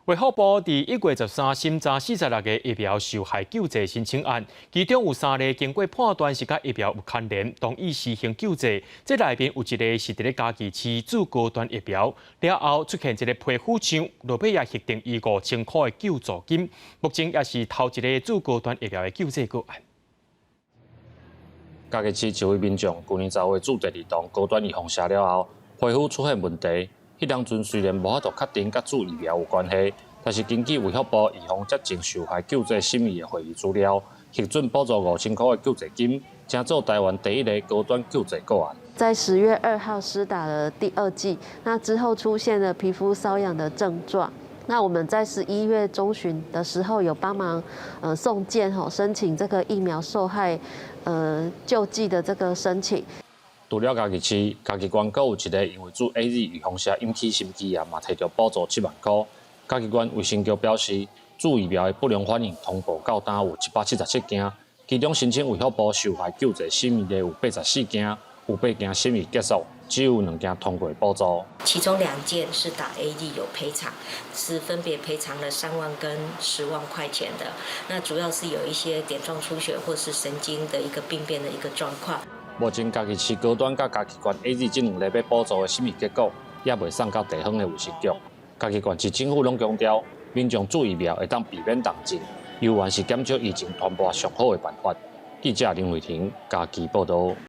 衛福部佇1月13審查46個疫苗受害救濟申請案，其中有三例經過判斷是佮疫苗有牽連，同意施行救濟。這內面有一個是佇咧嘉義市注高端疫苗，了後出現一个皮膚癢，落尾也核定伊5000箍的救助金。目前也是頭一个注高端疫苗的救濟個案。嘉義市一位民眾舊年10月注第二劑高端預防射了後，皮膚出現問題。彼當陣雖然無法度確定佮注疫苗有關係，但是根據衛福部預防接種受害救濟審議的會議資料，核准補助5000箍的救濟金，成做台灣第一个高端救濟個案。在10月2號施打了第二劑，那之後出現了皮膚瘙癢的症狀。那我們在11月中旬的時候有幫忙送件吼，申請這個疫苗受害救濟的這個申請。除了嘉義市，嘉義縣閣有一个因為注 AZ 預防射引起心肌炎，嘛提著補助7萬箍。嘉義縣衛生局表示，注疫苗的不良反應通報到今有177件，其中申請衛福部受害救濟審議的有84件，有八件審議結束，只有兩件通過補助。其中兩件是打 AZ 有賠償，是分別賠償了3萬跟10萬塊錢的。那主要是有一些點狀出血或是神經的一個病變的一個狀況。目前嘉義市高端佮嘉義縣 AZ 這兩个欲補助的審議結果，猶未送到地方的衛生局。嘉義縣市政府攏強調，民眾注疫苗會當避免重症，猶原是減少疫情傳播上好的辦法。記者林慧婷嘉義報導。